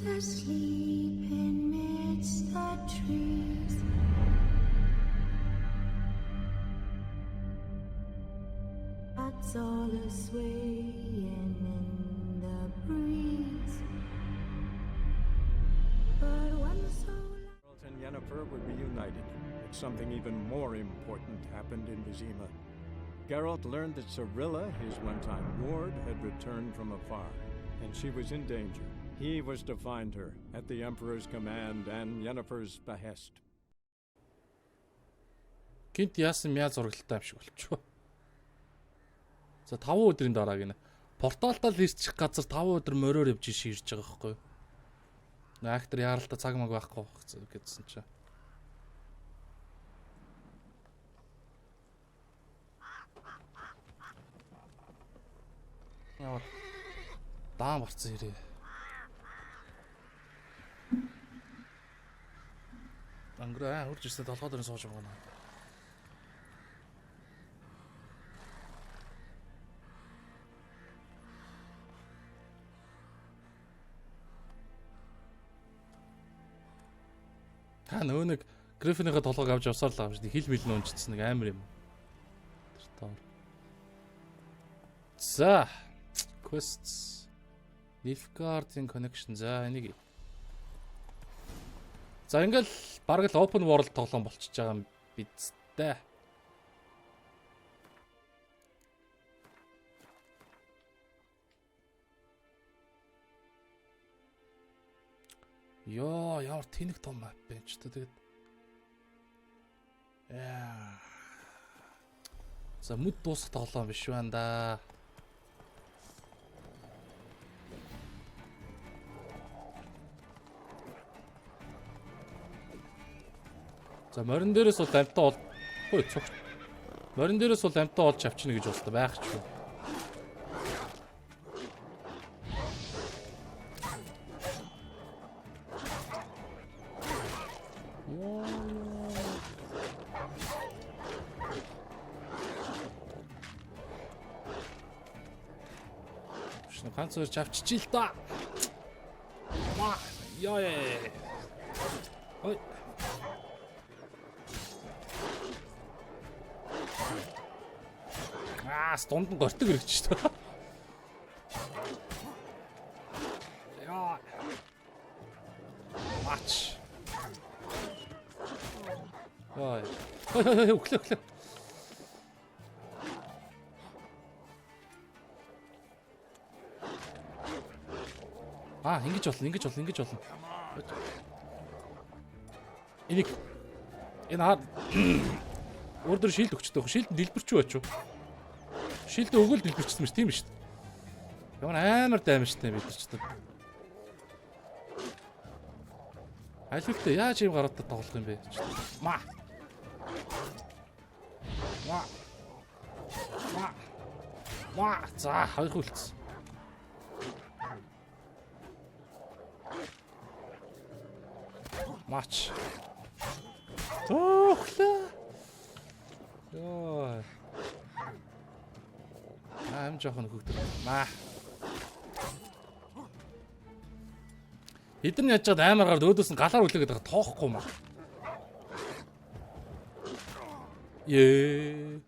Wolves asleep amidst the trees. That's all a swaying in the breeze. But one so Geralt and Yennefer were reunited, but something even more important happened in Vizima. Geralt learned that Cirilla, his one-time ward, had returned from afar, and she was in danger. He was to find her at the Emperor's command and Yennefer's behest. Гинт яасан мяа зурагтай юм шиг болчихоо. За 5 өдрийн дараа гинэ. Порталтал ирчих газар 5 өдөр мориор явж ширж байгаа байхгүй юу? Актер яаралта цаг маг байхгүй гэсэн чинь. Ямар даан барцсан хэрэг. Анграа хурж ирсэн толгой дээр нь сууж байгаа наа. Та нөгөө нэг Гриффиныхаа толгойг авч явсаар л байгаа юм шиг хил мэл нь унжчихсан нэг амар юм. Тэр тоор. За, quests. Nilfgaard-ийн connection. За, энийг. За, ингээл бараг л open world тоглоом болчихж байгаа юм биз дээ. Йоо, ямар тэнэг том map бэ ч та тэгээд. Яа. За, мүд дуусах тоглоом биш байна да. За, морин дээрээс бол амтаа бол хөөе цогч. Морин дээрээс бол амтаа олж авчина гэж бодлоо байх ч юу. Шинэ ганц хоёр авчиж л да. Ва ёо. Ой. Аа, дунд нь гортог хэрэгч шүү дээ. Яа. Мач. Ой. Ой, ой, ой, өглөө, өглөө. Аа, ингэж болно, ингэж болно, ингэж болно. Энийг энэ хаа урд дөр шилд өгчтэй. Шилд дэлбэрч юу ачив? Шилд өгөөл дэлбэрчсэн мэт тийм шүү дээ. Ямар амар даймжтай бид нар ч гэдэг. Аль үлдээ яаж ийм гаруудтай тоглох юм бэ? Ма. Ма. Ма. Ма. За, хоёр хүлцсэн. Мач. Өөхлөө. Йоо. Аа, юм жоохон хөгдөр. Маа. Эдгээр нь яаж чад амар гард өөдөөс нь галаар үлээгээд байгаа тоохгүй маа. Ее.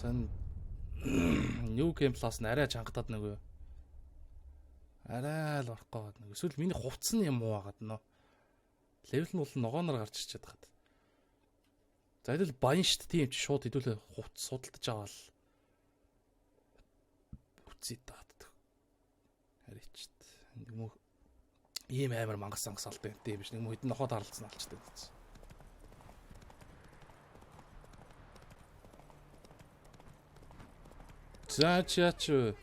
Зэн New Game Plus нь арай чангатаад нөгөө. Арай л орохгүй байгаад нэг. Эсвэл миний хувцас нь юм уу байгаад нөө. Level нь бол ногооноор гарч ирчээд хаад. За хэдүүл баян штт тийм чи шууд хэдүүлээ хувцас судалдаж аваал. Үцээ даатдаг. Харичт. Нэг мө ийм амар мангас сангас алдаг юм биш. Нэг мө хэдэн нохоо даралцсан алчдаг гэсэн. За чи яач вэ?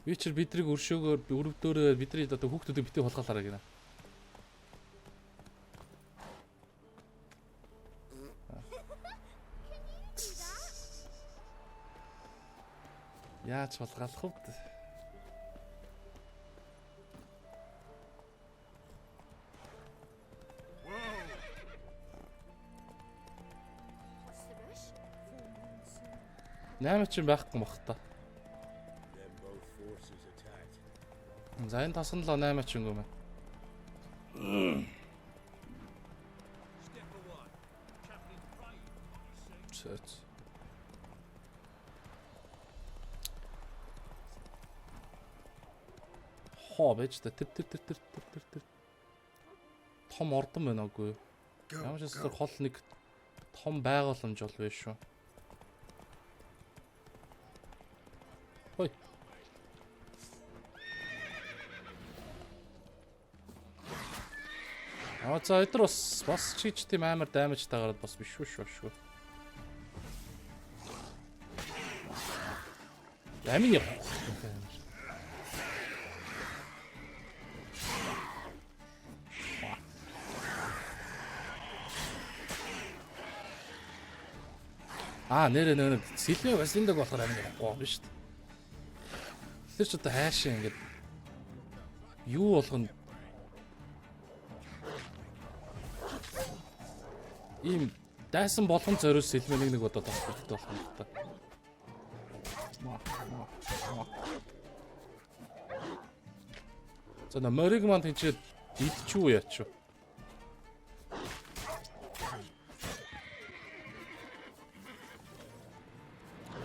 Witcher бидрийг өршөөгөөр өрөвдөөрөө бидний одоо хүүхдүүдийг битгий хулгайлаарай гинэ. Яаж хулгайлах вэ? 8 чинь байхгүй бах та. За энэ тасгалаа 8 чингүй мэ. Цэц. Хоо байж та тэр тэр тэр тэр тэр тэр тэр том ордон байна үгүй юу? Ямар ч зүйл хол нэг том байгууламж бол биш шүү. Хой. Аа за эдгээр бас чич тийм амар даймаж тагараад бас биш шүү шүү шүү. Амин явах. Аа нэрэ нөө сэлмээ васиндаг болохоор амин явахгүй юм шүү дээ. Тэр ч одоо хайшаа ингээд юу болгоно ийм дайсан болгон зориул сэлмээ нэг нэг удаа тосгох болох юм та. За на мориг маань тийчээд идчихүү яач юу.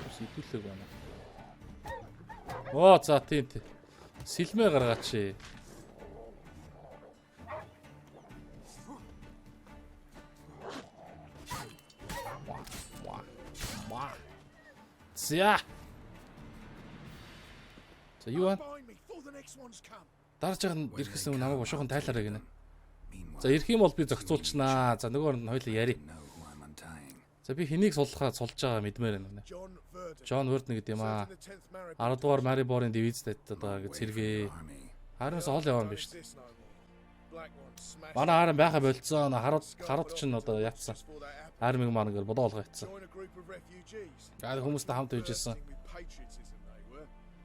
Бас идүүлэг байна. Оо за тийм тийм. Сэлмээ гаргаач. За. За юу вэ? Дарж байгаа нь ирэхээс өмнө намайг бушуухан тайлаарай гинэ. За ирэх юм бол би зохицуулчихнаа. За нөгөө нь хоёлаа яри. За би хэнийг суллахаа сулж байгаа мэдмээр байна. Джон Верден гэдэг юм аа. 10 дугаар Мариборын дивизд адтаад байгаа гэж сэргээ. Армиас ол яваа юм биш үү? Манай арми байха болцсон. Харууд чинь одоо яатсан. Армиг маань ингээд бодоо олгоо ятсан. Аа хүмүүстэй хамт үйжсэн.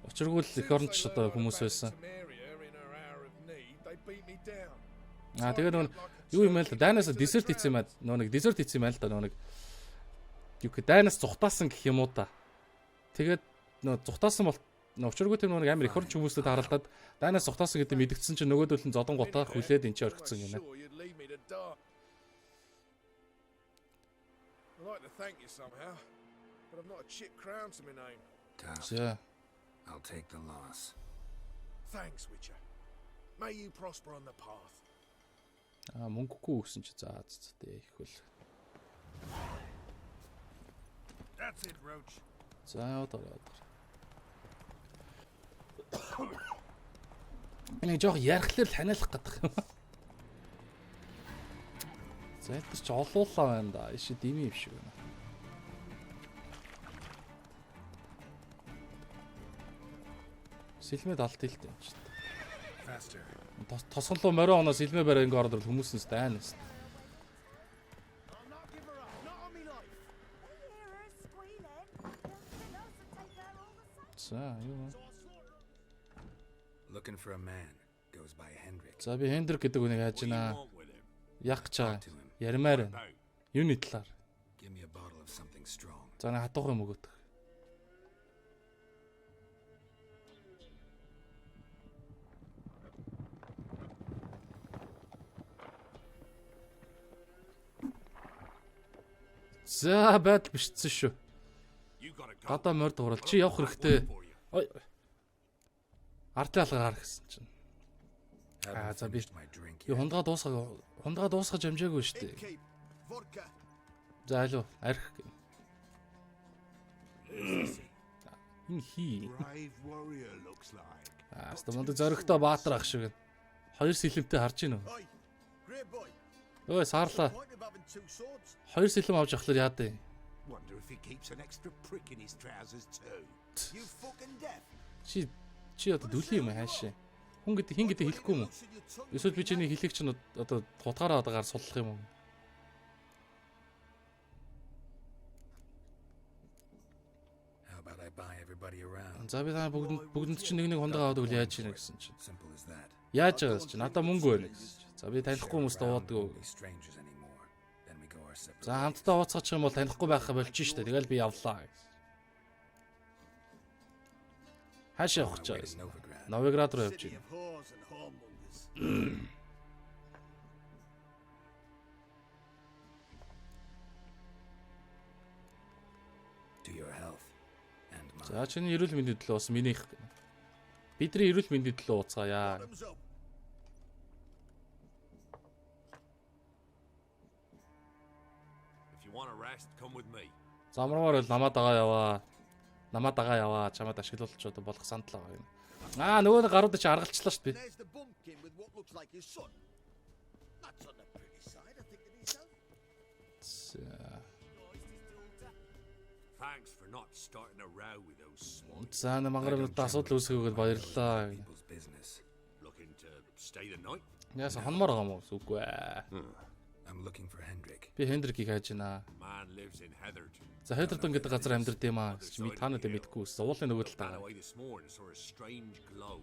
Учиргүй л эх оронч одоо хүмүүс байсан. Аа тэгээ нөгөө юу юм бэ л да. Дайнаас десерт хийсэн юм аа. Нөгөө нэг десерт хийсэн юм аа л да. Нөгөө нэг юу гэх дайнаас зүхтаасан гэх юм уу та. Тэгээд нөгөө зүхтаасан бол учиргүй тэр нөгөө нэг амар эх оронч хүмүүстэй тааралдаад дайнаас зүхтаасан гэдэг мэдгдсэн чинь нөгөөдөл нь зодон гутаа хүлээд эн чинь орхисон гинэ. За. I'll take the loss. Thanks, Witcher. May you prosper on the path. Аа мөнгөгүй өгсөн чи за за тэ их хөл. That's it, Roach. За одоо одоо. Энэ жоох ярихлаар л ханиалах гэдэг юм. За энэ ч олуулаа байна да. Иши дими юм шиг байна. Сэлмэд алт хэлтэй юм чи. Тосгонлоо морин оноо сэлмээ барай ингээ ороод ирэл хүмүүс нь дайна гэсэн. За юу. Looking for a man goes by Hendrik. За би Хендрик гэдэг хүнийг хайж байна. Яг гэж байгаа. Ярмаар байна. Юуны талаар? Give me a bottle of something strong. За нэг хатуух юм өгөөд. За байдал бичсэн шүү. Гадаа морд хураал чи явах хэрэгтэй. Ой. Ардын алгаар хар гэсэн чинь. Аа за би хунгаа дуусгаж амжаагүй шүү дээ. За алуу арх. Энэ хий. Аа хаста мундаг зоригтой баатар ах шиг. Хоёр сэлэмтэй харж гин үү? Ой саарлаа. Хоёр сэлэм авч явахлаар яад вэ? Чи чи одоо дүлий юм хаашаа? Хүн гэдэг хин гэдэг хэлэхгүй юм уу? Эсвэл би чиний хэлийг чинь одоо хутгаараа одоо гар суллах юм уу? За би та бүгдэнд чинь нэг нэг хундагаа аваад өгөл яаж чинь гэсэн чинь. Яаж байгаа гэсэн чинь надаа мөнгө байна гэсэн чинь. За би танихгүй хүмүүст уудаг. За хамтдаа ууцгачих юм бол танихгүй байхаа болчих штэ. Тэгэл би явлаа гэсэн. Хаашаа On явах my гэж way байгаа to юм? Novigrad. Новиград руу явж City байна. of whores and whoremongers. To your health and mine. За чиний эрүүл мэндийн төлөө бас минийх. Бидний эрүүл мэндийн төлөө ууцгаая. Bottoms up. If you want a rest, come with me. Замраар бол намаа дагаа яваа. Намаа дагаа яваа. Чамаад ашиглуулж одоо болох сандал байгаа юм. Аа нөгөө нэг гарууд чи аргалчлаа шүү дээ. There's the bumpkin with what looks like his son. That's on the pretty side, I think of myself. За. Thanks for not starting a row with those swine. За нэг мангар надад асуудал үүсгээгөөд баярлалаа. People's business. Looking to stay the night? Яасан хонмоор байгаа юм уу? Үгүй ээ. I'm looking for Hendrik. Би Хендрикийг хайж байна. Man lives in Heatherton. За Хедертон гэдэг газар амьдард юм аа гэж чи та надад мэдгүй ус. Уулын нөгөө талд Ran байгаа. away this morning and saw a strange glow.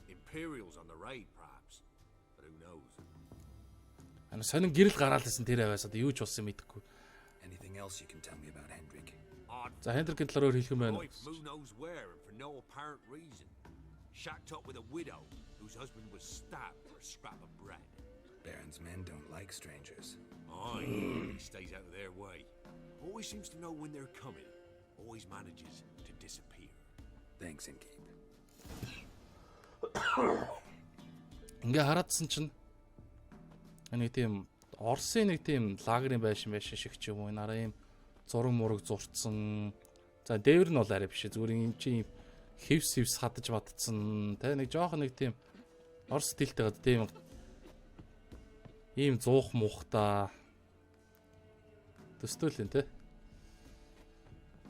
Imperials on the raid, perhaps. But who knows? Ана сонин гэрэл гараал байсан тэр аваас одоо юу ч болсон мэдэхгүй. Anything else you can tell me about Hendrik? Odd За Хендрикийн талаар өөр хэлэх юм байна уу? wife who knows where and for no apparent reason. Shacked up with a widow whose husband was stabbed for a scrap of bread. Baron's men don't like strangers. Aye, he stays out of their way. Always seems to know when they're coming. Always manages to disappear. Thanks, Innkeep. Ингээ хараадсан чинь нэг тийм Оросын нэг тийм лагерын байшин байшин шиг ч юм уу энэ араа ийм зураг мураг зурцсан. За дээвэр нь бол арай биш зүгээр юм чи ийм хевс хевс хадаж мадцсан. Тэ нэг жоохон нэг тийм Орос стилтэй гад тийм ийм зуух муухта төстөөл юм те.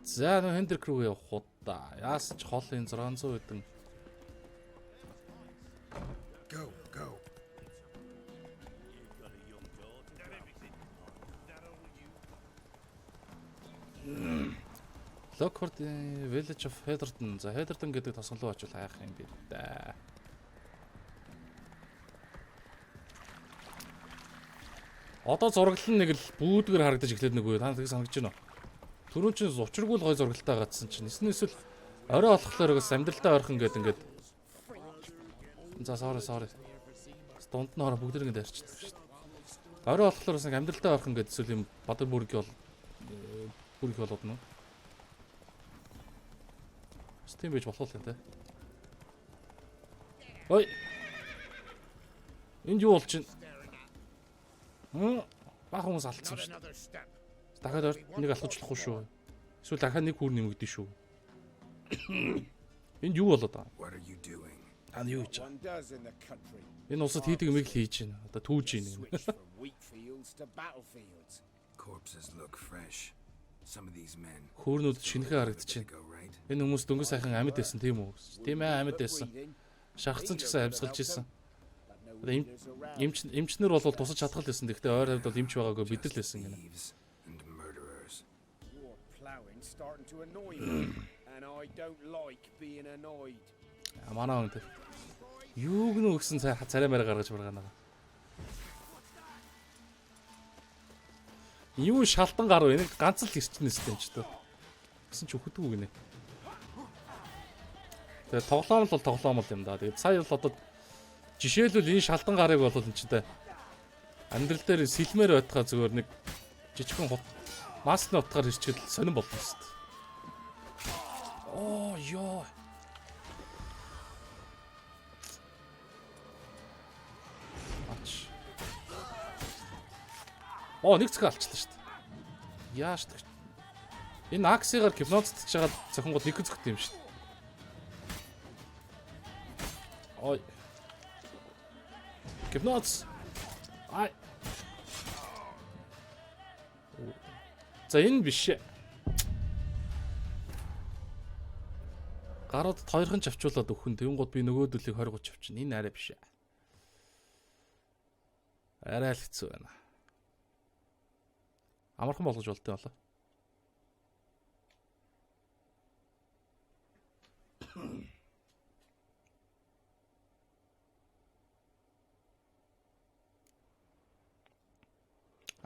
За нөө Хендрик рүү явах уу да. Яасан ч хол энэ 600 хэдэн Go, go. Lockhart Village of Heatherton. За Heatherton гэдэг тосгон руу очивол хайх юм би да. Одоо зураглал нь нэг л бүүдгэр харагдаж эхлэх нэг үе. Та нэг санагдаж байна уу? Түрүүн чинь учиргүй л гой зургалтай гацсан чинь. Эсвэл эсвэл орой олохлоор бас амьдралдаа ойрхон гээд ингээд. За sorry sorry. Дунд нь ороо бүгд ингээд ярьчихдаг шүү дээ. Орой олохлоор бас нэг амьдралдаа ойрхон гээд эсвэл юм бадар бүрг бол бүрг болоод нөө. Бас тийм байж болох юм те. Ой. Энд юу болж байна? Хм. Бага хүмүүс алдсан шүү дээ. Another step. Дахиад орд нэг алхажлахгүй шүү. Эсвэл дахиад нэг хүүр нэмэгдэн шүү. Энд юу болоод байгаа? What are you doing? Та нь юу хийж байгаа? One does in the country. Энэ улсад хийдэг юмыг л хийж байна. Одоо түүж байна юм. Switch from wheat fields to battlefields. Corpses look fresh. Some of these men. Хөөрнүүд шинэхэн харагдаж байна. Go right. Энэ хүмүүс дөнгөж сайхан амьд байсан тийм үү? Тийм амьд байсан. Breathing, Шархсан ч гэсэн амьсгалж исэн. but no Одоо leaders around. эмч эмчнэр бол тусаж чадхал байсан. Гэхдээ ойр хавьд бол эмч байгаагүй бид нар л байсан гинэ. Thieves and murderers. Your ploughing's starting to annoy me, and I don't like being annoyed. А, Манай хүн тэр юуг нь өгсөн царай марай гаргаж маргаанаа. Юу шалтан гарав энийг ганц л ирчихнэ өстэй юм ч тоо. Гэсэн ч өгдөггүй гинэ. Тэгээ тоглоом л бол тоглоом л юм да. Тэгээд сая бол одоо жишээлбэл энэ шалтан гарыг бол энэ ч тэ амьдрал дээр сэлмээр байтгаа зүгээр нэг жижигхэн хут масны утгаар ирчээд сонирн болно өст. Оо ёо. Ач. Оо нэг цэг алчлаа шүү дээ. Яаш тэг. Энэ аксигаар гипноцтж жагаад зохингууд нэг зөхт юм шүү дээ. Ой. Гипноц. Ай. За энэ биш. Гарууд хоёрхан чавчуулаад өгөх нь тэнгууд би нөгөөдөлийг 20 30 авчихна. Энэ арай биш. Арай л хэцүү байна. Амархан болгож болдсон болоо.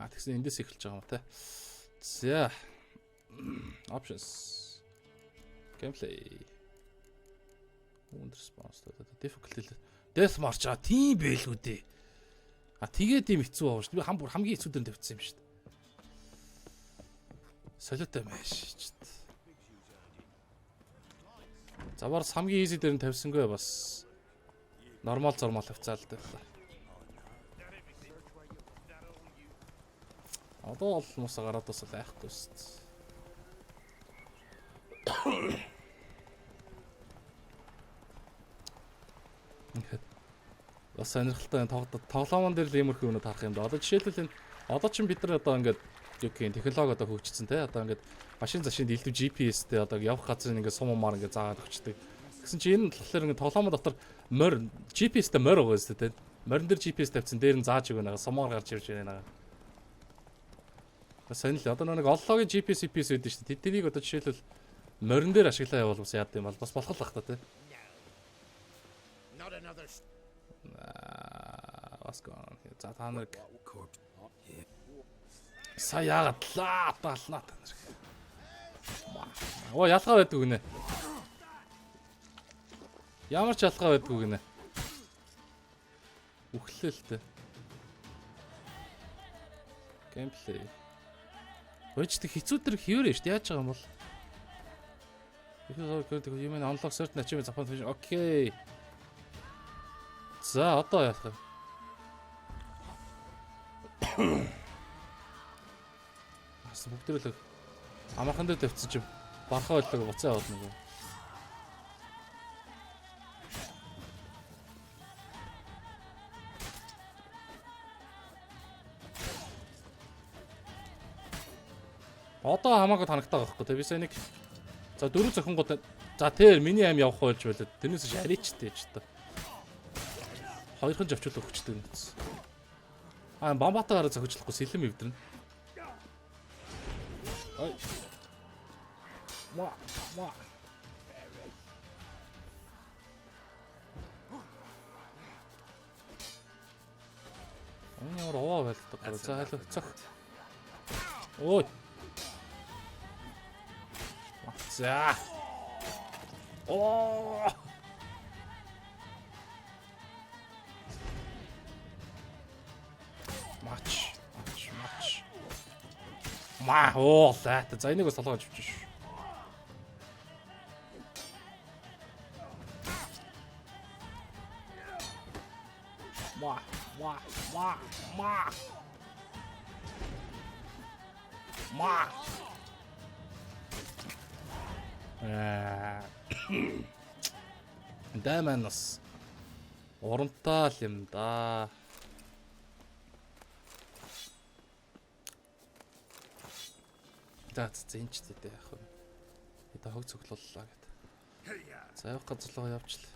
А тэгсэн эндээс эхэлж байгаа юм те. За. Options. Gameplay. Wound response difficulty Death March а тийм байлгүй дээ. А тэгээд ийм хэцүү байгаа шүү дээ. Би хам бүр хамгийн хэцүү дээр нь тавьчихсан юм шүү дээ. Солиотой маш ч. За бас хамгийн easy дээр нь тавьсангүй бас нормал зормал хавцаалт байлаа. Одоо бол муса гараад бас айхгүй шүү дээ. Ингээд бас сонирхолтой тоглоомон дээр л иймэрхүү юмнууд харах юм да. Одоо жишээлбэл энэ одоо чинь бид нар одоо ингээд юу гэх юм технологи одоо хөгжсөн те. Одоо ингээд машин зашин дэлдэв GPS-тэй одоо явах газрыг ингээд сум умаар ингээд заагаад өгчдөг. Тэгсэн чинь энэ болохоор ингээд тоглоомон дотор морь GPS-тэй морь байгаа юм те. Морин дээр GPS тавьсан дээр нь зааж өгнө. Сумаар гарч ирж байна. Бас сонирхол. Одоо нэг оллоогийн GPS GPS байдаг шүү дээ. Тэднийг одоо жишээлбэл морин дээр ашиглаа явуул бас яад юм бол бас болох л бах та те. Not another What's going on here? За та нарыг Corpse. Yeah. сая яагаад лаа талнаа та нар. Оо ялгаа байдаг гинэ. Ямар ч ялгаа байдгүй гинэ. Үхлээ л дээ. Gameplay. Өөч тэг хэцүү төр хэвээрээ шүү дээ. Яаж байгаа юм бол? If you are good, you may unlock certain achievements upon finish. Okay. За одоо яах вэ? Бас бүгд л амархан дээр тавьчихсан чи бархаа байлаг буцаа яваад нэг. Одоо хамаагүй танагтаа байхгүй те би сая нэг за дөрөв зохингууд за тэр миний аим явах болж байлаа. Тэрнээс шаричтэй ч та. Хоёрхан жавчул өгчдөг юм. Аа бамбатаараа зохижлохгүй сэлэм эвдэрнэ. Ой. Ма ма. Энэ ямар овоо байлдаг гоо. За хайлаа цох. Ой. За. Оо. Мач, мач, мач. Ма оо лайта. За энийг бас толгойж авчих шүү. Ма, ма, ма, ма. Ма. Аа. Дайманас урамтай л юм да. За за энэ ч зэдэ яах вэ? Одоо хог цоглууллаа гэд. За явах газар руу явчлаа.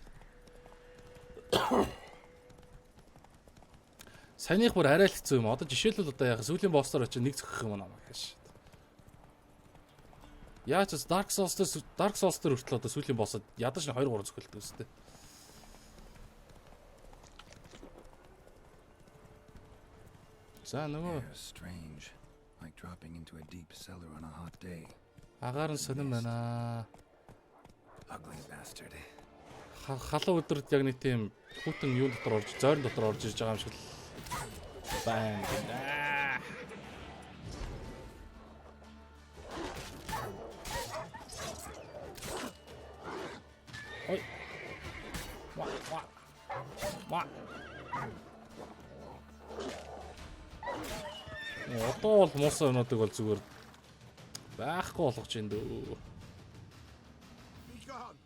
Саяных бүр арай л хэцүү юм. Одоо жишээлбэл одоо яах сүүлийн боссоор очиж нэг зөхөх юм намайг хааш. Яаж ч Dark Souls дээр Dark Souls дээр хүртэл одоо сүүлийн боссод ядаж 2 3 зөхөлдөг үстэй. За нөгөө Air strange. Like dropping into a deep cellar on a hot day. агаар нь сонирн байна. Ugly bastard. Халуун өдрөд яг нэг тийм хүтэн юун дотор орж, зойрон дотор орж ирж байгаа юм шиг л байна гинэ. Ой. Ва ва. Ва. Одоо бол муусан юмнуудыг бол зүгээр байхгүй болгож ин дөө. Be gone.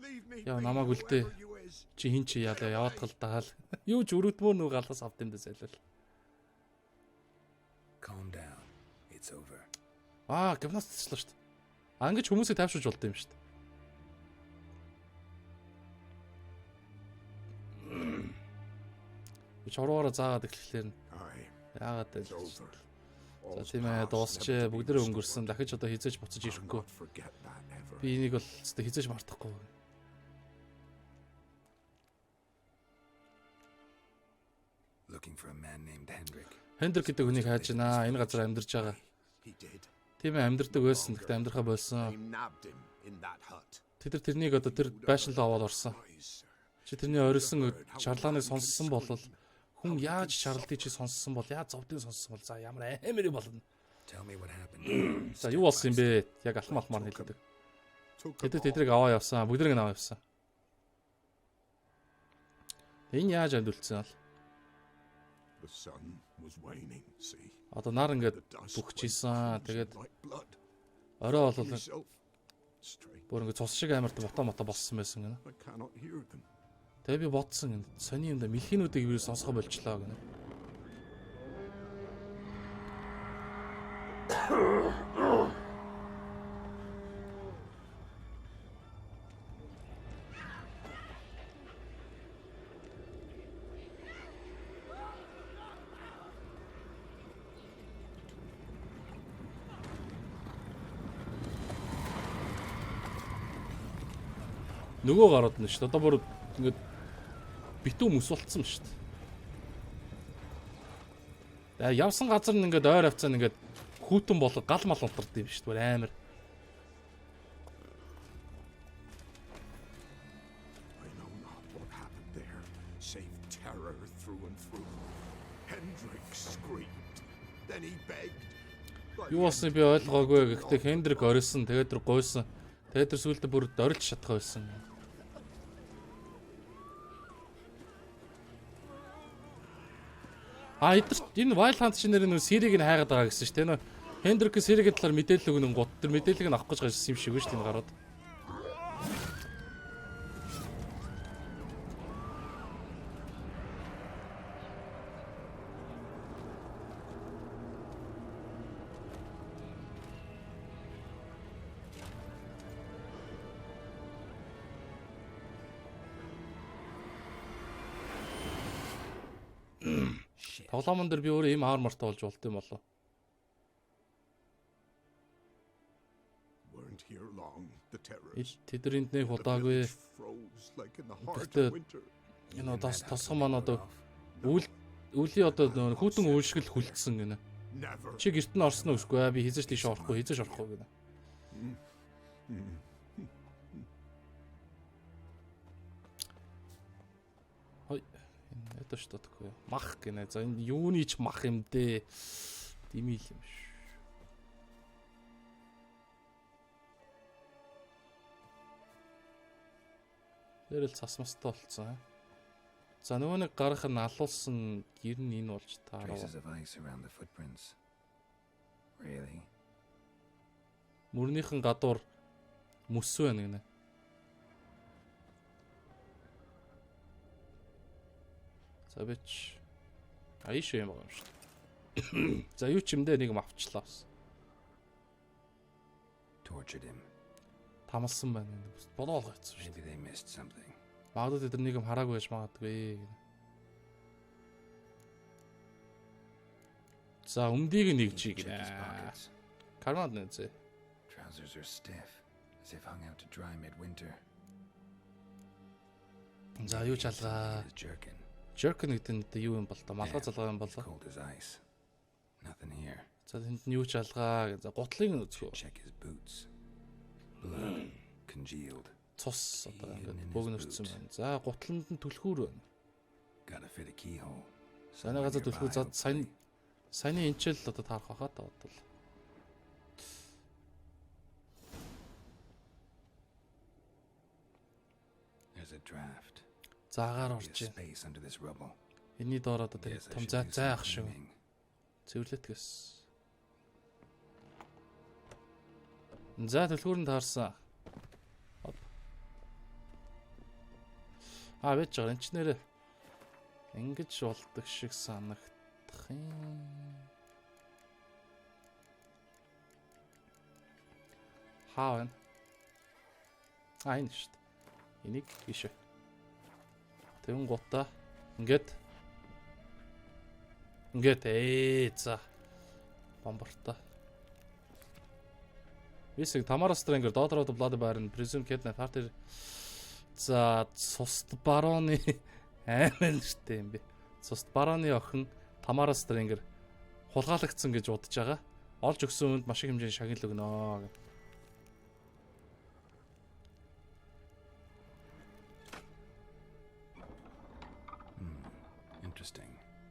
Leave me. Яа be, намайг үлдээ. whoever you is. Чи хин чи яалаа яваадах л даал. Юу ч өрөөдмөр нүг галаас авд юм дэ зайлвал. Calm down. It's over. Аа, гимнастчлаа шүү дээ. А ингэж хүмүүсийг тайвшруулж болд юм шүү дээ. Би чорвоороо заагаад эхлэхлээр нь Aye, яагаад it's вэ? over. За All's тийм ээ past, дуусчээ. never to be Бүгдээрээ restored. өнгөрсөн. Дахиж одоо хизээж буцаж I'll ирэхгүй. not forget that ever. Би энийг бол өстой хизээж мартахгүй. Looking for a man named Hendrik. Хендрик гэдэг хүнийг хайж байна. Энэ газар амьдарч байгаа. He did. Тийм ээ амьдардаг байсан. Гэхдээ амьдрахаа They болсон. nabbed him in that hut. Тэд нар тэрнийг одоо тэр байшин руу аваад орсон. Cries, sir. Чи тэрний орилсон шарлааныг сонссон бол хүн яаж шаралдгийг чи сонссон бол яаж зовдыг сонссон бол за ямар амар юм болно. Tell me what happened. За юу болсон юм бэ? Яг алхам алхмаар хэлдэг. Took Тэд 'em нар тэдрийг аваа явсан. Бүгдрийг нь аваа явсан. Энэ яаж амьд үлдсэн бол? all. The sun was waning, see. Одоо нар ингээд The dust went бүхчихсэн. crimson Тэгээд like blood. орой бол Myself, strange. бүр ингээд цус шиг амар ботоо мотоо болсон байсан гэнэ. I cannot hear them. Тэгээ би бодсон гэнэ. Сони юм да мэлхинүүдийг би сонсгоо болчлоо гэнэ. Нөгөө гарууд нь шүү дээ. Одоо бүр ингээд битүү мөс болцсон шүү дээ. Тэгээ явсан газар нь ингээд ойр авцаа нь ингээд хүүтэн болго гал мал унтард юм шүү дээ. Бүр амар. I know not what happened there, save terror through and through. Hendrik screamed. Then he begged. By Юу the болсныг би ойлгоогүй. Гэхдээ Хендрик орилсон. Тэгээд тэр гуйсан. Тэгээд тэр сүүлдээ бүр дорилж чадах байсан. А эдгээр энэ Wild Hunt шинээр нөө Сирийг нь хайгаад байгаа гэсэн шүү дээ. Нөө Хендрик Сиригийн талаар мэдээлэл өгнөн гут тэр мэдээллийг нь авах гэж гарсан юм шиг шүү дээ энэ гарууд. Тоглоомон дээр би өөрөө ийм армортой болж болд юм болов. Weren't here long, the terrors. Тэд нар энд нэг The удаагүй. village froze like in the heart Гэхдээ of winter. энэ одоо тосгон маань одоо үйл үлийн одоо нөө хүүтэн үйлшгэл хүлдсэн гинэ. Never. Чи гэрт нь орсон уу гэхгүй аа би хизээч тийш орохгүй хизээч орохгүй гинэ. Хой энэ ядаж тодгүй. Мах гинэ. За энэ юуны ч мах юм дээ. Димил юм ш. Тэр л цас мастай болцсон. За нөгөө нэг гарах нь алуулсан гэр нь энэ болж таарав. Traces of ice around the footprints. Really? Мөрнийхэн гадуур мөс байна гинэ. За бич. Аиш юм байгаа юм шүү дээ. За юу ч юм дээ нэг юм авчлаа бас. Tortured him. Тамалсан байна гинэ. Болоо болгоцсон шүү дээ. Maybe they missed something. Магадгүй тэд нар нэг юм хараагүй байж магадгүй гинэ. За өмдийг нэг Need to чи check his гинэ. pockets. Карманд нэ зэ. Trousers are stiff, as if hung out to dry midwinter. За юу ч алгаа. His jerkin. Jerkin гэдэг нь одоо юу юм бол та малгай залгаа юм болоо. Cold as ice. Nothing here. За тэнд нь юу ч алгаа. За гутлыг нь үзэх үү. Check his boots. Blood congealed. Цус одоо ингээд бөөгнөрцөн байна. За гутланд нь түлхүүр байна. Gotta fit a keyhole. Сайн газар Somewhere түлхүүр nearby, за сайн hopefully. саяны энэ л одоо таарах байхаа та бодвол. There's a draft. За агаар Be a орж байна. space under this rubble. Энийний доор одоо тэр Guess I том should зай do зай some ах шиг. cleaning. Цэвэрлэтгэс. За түлхүүр нь таарсан. Оп. А байж байгаа энэ ч нэрээ ингэж болдог шиг санагдах юм. Хаа байна? А энэ шүү дээ. Энийг ийшээ. Тэгэн гутаа ингээд ингээд за бомбарта. Висэг Тамара Стрэнгер, Daughter of the Blood Baron, Presume Kidnap, Party. За цуст барооны амар нэртэй юм бэ. Цуст барооны охин Тамара Стрэнгер хулгайлагдсан гэж бодож байгаа. Олж өгсөн хүнд маш их хэмжээний шагнал өгнө гэх.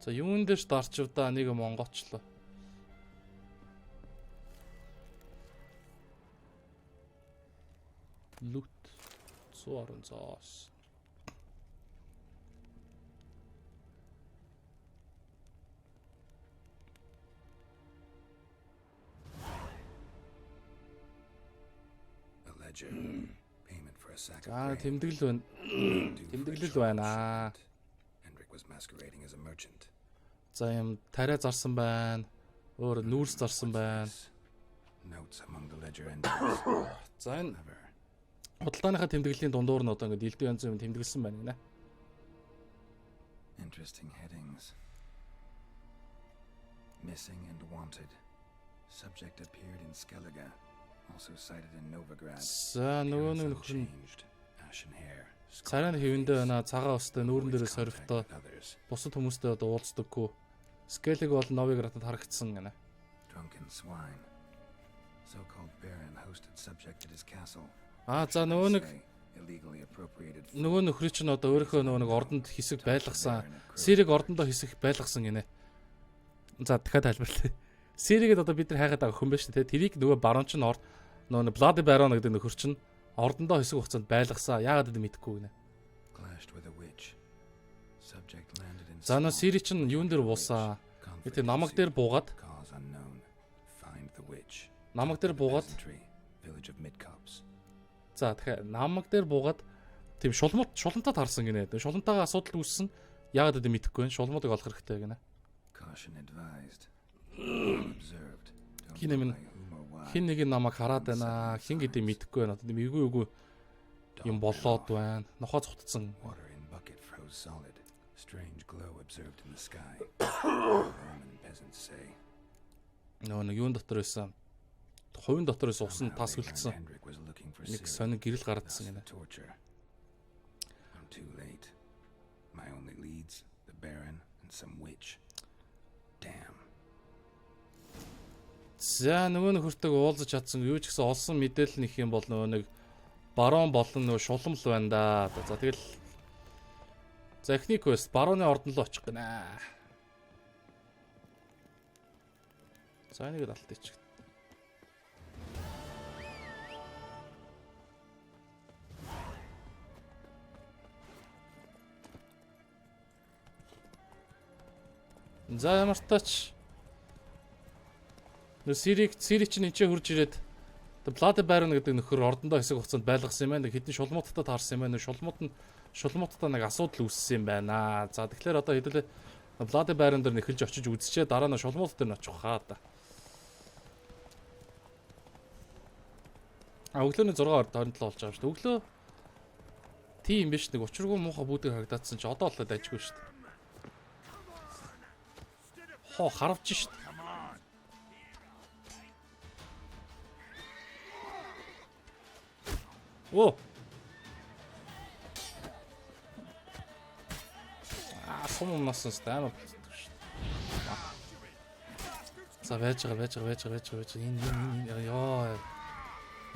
За юун дээрч дарчив да нэг юм онгоочлоо. Loot 110 зоос. A ledger. Payment for a sack of За grain. тэмдэглэл байна. Due for a Тэмдэглэл charge байна. shipment. Hendrik was masquerading as a merchant. За юм тариа зарсан байна. Өөр нүүрс зарсан байна. Notes among the ledger entries. За энэ Clever. худалдааныхаа тэмдэглэлийн дундуур нь одоо ингээд элдв янз юм тэмдэглэсэн байна гинэ. Interesting headings. Missing and wanted. Subject appeared in Skellige. Also cited in Novigrad. За нөгөө нэг Appearance нөхөр нь unchanged. Ashen hair. царай нь хэвэндээ байна. Цагаан өстэй нүүрэн Avoids дээрээ contact сорвтой. with others. Бусад хүмүүстэй одоо уулздаггүй. Скелэг бол Новиградад харагдсан гинэ. Drunken swine. So-called baron hosted subject at his castle. Аа за нөгөө нэг Say, illegally appropriated нөгөө нөхрийн чинь одоо өөрийнхөө нөгөө нэг ордонд хэсэг байлгасан. Сэрэг ордондоо хэсэг байлгасан гинэ. За дахиад тайлбарлая. Сэрэгэд одоо бид нар хайгаад байгаа хүн байна шүү дээ. Тэрийг нөгөө барон чинь орд нөгөө нэг Bloody Baron гэдэг нөхөр чинь ордондоо хэсэг хугацаанд байлгасан. Яагаад гэдэг мэдэхгүй гинэ. clashed with a witch. Subject landed in За нөгөө swamp. Сэри чинь юун дээр буусан? Conflict Нэг тийм намаг дээр ensued. буугаад Cause unknown. Find the witch. намаг дээр буугаад Peasantry. Village of Midcops. за тэгэхээр намаг дээр буугаад тийм шулмууд шуламтаа таарсан гинэ. Тэгээ Шуламтайгаа асуудал үүссэн. Яагаад гэдэг мэдэхгүй байна. Шулмуудыг олох хэрэгтэй гинэ. Caution advised. Observed. Don't Хин нэмэн know by whom or why. хин нэг нь намайг хараад байна. Хин гэдэг мэдэхгүй байна. Одоо тийм эвгүй эвгүй юм болоод байна. Нохоо цутцсан. Water in bucket froze solid. Strange glow observed in the sky. Roman peasants say. Нөгөө нэг юун дотор байсан. Хувийн дотор байсан усан Somehow тас they learned хөлдсөн. Hendrik was looking for Нэг Ciri, сонин гэрэл thus гаргадсан the гинэ. torture. I'm too late. My only leads, the Baron and some witch. Damn. За нөгөө нөхөртэйг уулзаж чадсан. Юу ч гэсэн олсон мэдээлэл нэх юм бол нөгөө нэг барон болон нөгөө шулам л байна да. За тэгэл За эхний квест барууны ордон руу очих гинэ. За энийг л алдчих. За ямар тач нөө Сирик Сири чинь энэ хурж ирээд The Bloody Baron гэдэг нөхөр ордондоо хэсэг хугацаанд байлгасан юм байна. Хэдэн шулмуудтай таарсан юм байна. Шулмууд нь шулмуудтай нэг асуудал үүссэн юм байна. За тэгэхээр одоо хэдүүлээ Bloody Baron дээр нэхэлж очиж үзчихээ дараа нь шулмууд дээр нь очих хаа да. А өглөөний 6:27 болж байгаа шүү дээ. Өглөө тийм биш нэг учиргүй муухай бүүдэг харагдаадсан чи одоо л дайжгүй шүү дээ. Хоо харавч шүү дээ. Оо. Аа, сум умнасан шүү дээ. Амар бүтдэг шүү дээ. За байж байгаа, байж байгаа, байж байгаа, байж байгаа, байж байгаа. Энэ энэ энэ ёо.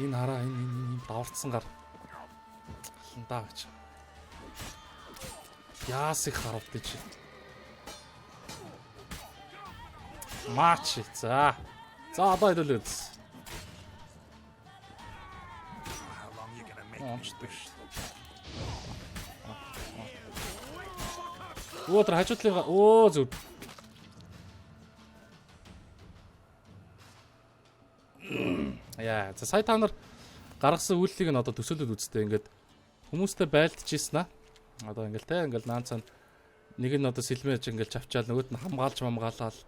Энэ хараа энэ энэ энэ даварцсан гар. Аландаа байж. Яас их харавдаж. Мач. За. За одоо хэдүүлээ үз. How long you gonna make Онцдог шүү. Өө тэр хажуудлынхаа өө зүг. Яа, за сая та нар гаргасан үйлдэлийг нь одоо төсөөлөд үзтээ ингээд хүмүүстэй байлдчихсэн аа. Одоо ингээл те ингээл наан цан нэг нь одоо сэлмэж ингээл чавчаал нөгөөт нь хамгаалж мамгаалал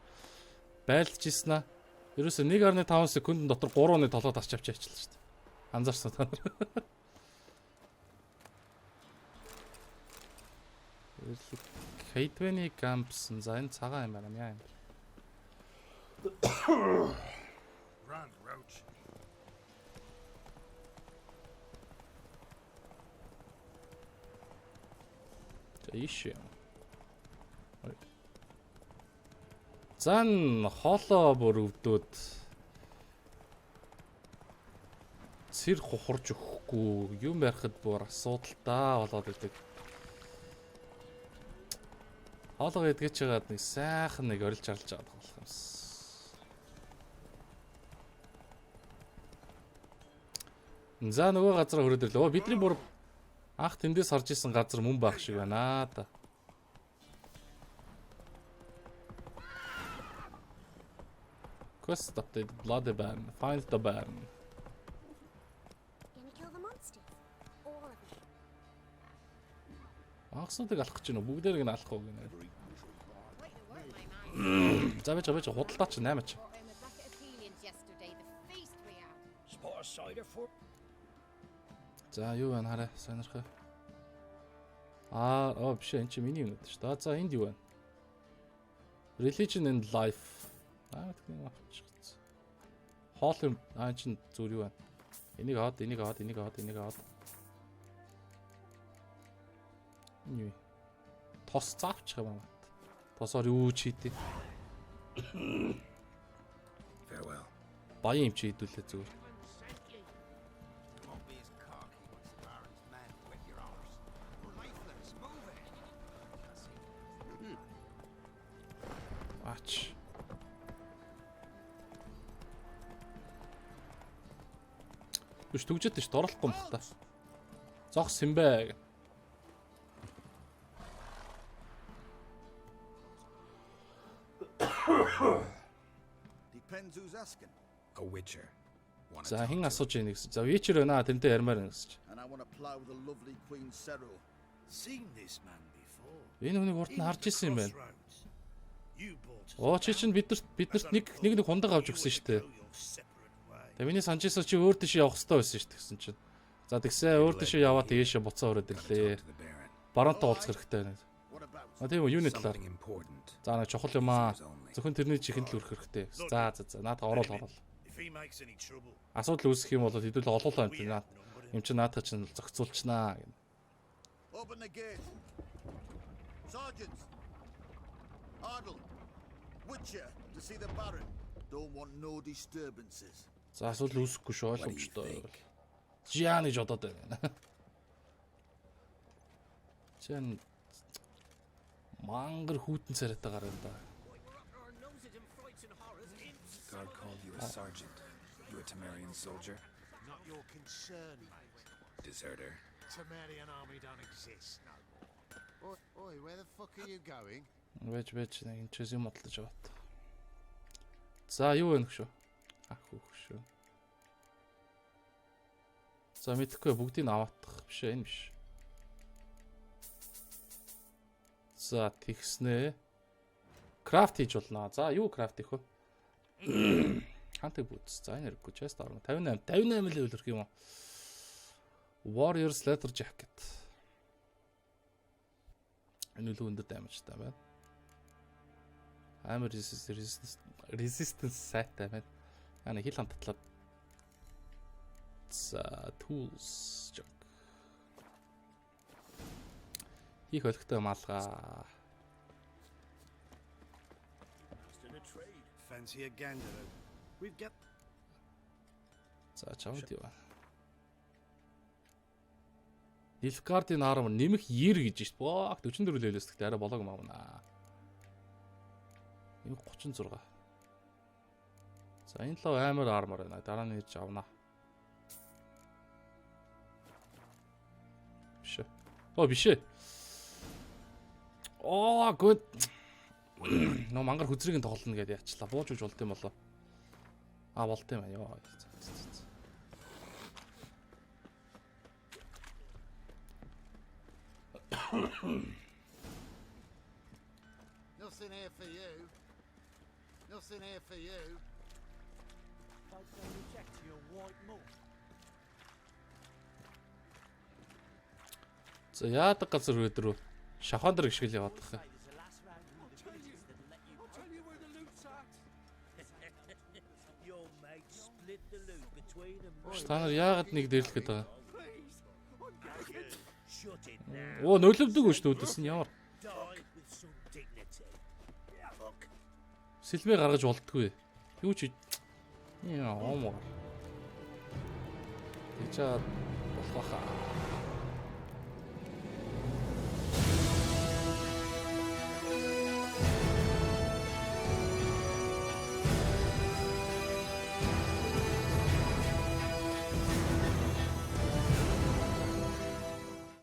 байлдчихсэн аа. Ерөөсө 1.5 секундын дотор 3 оны толгой тасч авч яачлаа шүү дээ. Анзаарсан та нар. Кейтвени Гампсон за энэ цагаан юм байна яа юм. Run, Roach. За ийш юм. Ой. За н хоолоо бүр өвдөөд цэр хухарж өгөхгүй юм ярихад бүр асуудалтай болоод идэг. Хоолоо идэж чагаад нэг сайхан нэг орилж арлж байгаа болох юмс. За нөгөө газар хүрээд ирлээ. Оо бидний бүр анх тэндээс харж исэн газар мөн байх шиг байна да. Quest update Bloody Baron. Find the Baron. Gonna kill the monsters. All of them. Анхсуудыг алах гэж байна уу? Бүгдээрийг нь алах уу гэнэ. За байж байж худалдаа чи 8 чи. Brought home a bucket of peelings yesterday. The feast we had. Spot a cider for За юу байна хараа сонирхоо. Аа оо биш энэ чи миний юм шүү дээ. За энд юу байна? Religion and life. Аа тэгний авчих. Хоол юм аа чин зүгээр юу байна? Энийг аваад, энийг аваад, энийг аваад, энийг аваад. Энэ юу? Тос заавчих юм аа. Тосоор юу ч хийдэ. Farewell. Баян юм чи хийдүүлээ зүгээр. Won't be as cocky once the Baron's men whip your arse. We're lifeless. Move it. Ач. Биш түгжээд ш дороолохгүй юм бах та. Зогс юм бэ. Depends who's asking. A witcher. Wanna За talk хэн to him? асууж ийнэ гэсэн. За Witcher байна тэрнтэй ярмаар байна гэсэн чи. And I want to plough the lovely Queen Cyril. Seen this man before. Энэ хүнийг урд нь харж исэн юм байна. Crossroads. You bought us Оо чи чинь биднэрт биднэрт нэг нэг нэг хундаг авч өгсөн шүү дээ. go your separate way. Тэгээ миний санаж исэн чи өөр дэше явах хэрэгтэй байсан шүү дээ гэсэн чинь. За тэгсээ өөр дэше яваад тийшээ буцаа өрөөд Gotta ирлээ. talk to the Baron. Баронтой уулзах хэрэгтэй байна. What about? А тийм үү юуны талаар? Something important. За нэг чухал юм аа. Зөвхөн тэрний чихэнд л өрөх хэрэгтэй. За за за наадах орол орол. If he makes any trouble, Асуудал үүсэх юм бол хэдүүл олуулаа юм чинь наад. Юм чинь наадах чинь зохицуулчихнаа гэнэ. Open the gate. Sergeants. Ardle. Witcher to see the Baron. Don't want no disturbances. За асуудал үүсэхгүй шүү What do you ойлгомжтой. think? Жиан гэж бодоод байна. Чэн мангар хүүтэн царайтай гар юм да. Guard called you a sergeant. You a Temerian soldier? not your concern, mate. Deserter. Temerian army don't exist no more. Oi, oi, where the fuck are you going? Вэж вэж нэг энэ ч юм бодлож аваад. За юу вэ нөхшөө? Ах хөшөө. За мэдхгүй бүгдийг нь аваатах биш ээ энэ биш. За тэгснэ. Крафт хийж болно. За юу крафт хийх вэ? Хантыг бүтс. За энэ хэрэггүй. Chest armor 58 58 level өрх юм уу? Warrior's leather jacket. Энэ илүү өндөр damage-тай байна. Амар resistance resistance сайтай байна. Аа нэг хил хамтатлаад. За tools junk. Хийх олигтой малгай. Fancy a gander. We've got За чамд юу вэ? Nilfgaard-ын armor нэмэх 90 гэж шít. Боо 44 level-ээс гэхдээ арай болоог юм аавна. Нэмэх 36. За энэ лав амар armor байна. Дараа нь ирж авна. Биш ээ. Оо биш ээ. Оо good. Нөө мангар хүзрийг нь тоглоно гэдээ яачлаа. Бууж үж болд юм болоо. А болд юм аа. Йоо. За, за, за. Nothing here for you. Nothing here for you. Folk don't object to your white malt. За яадаг газар өрөөд рүү шахон дээр гიშгэл яваад тах юм. There's a lass round here the villages that'll let you. I'll tell you where the loot's at. Your mates split the loot between them. Ш та нар яагаад нэг дэрлэх гээд байгаа? Shut it now. Оо нөлөвдөг шүү дээ үдэс нь ямар. Die with some dignity. Fuck. Сэлмээ гаргаж болдгүй. Юу ч яа оомор. Тийчээ болох баха.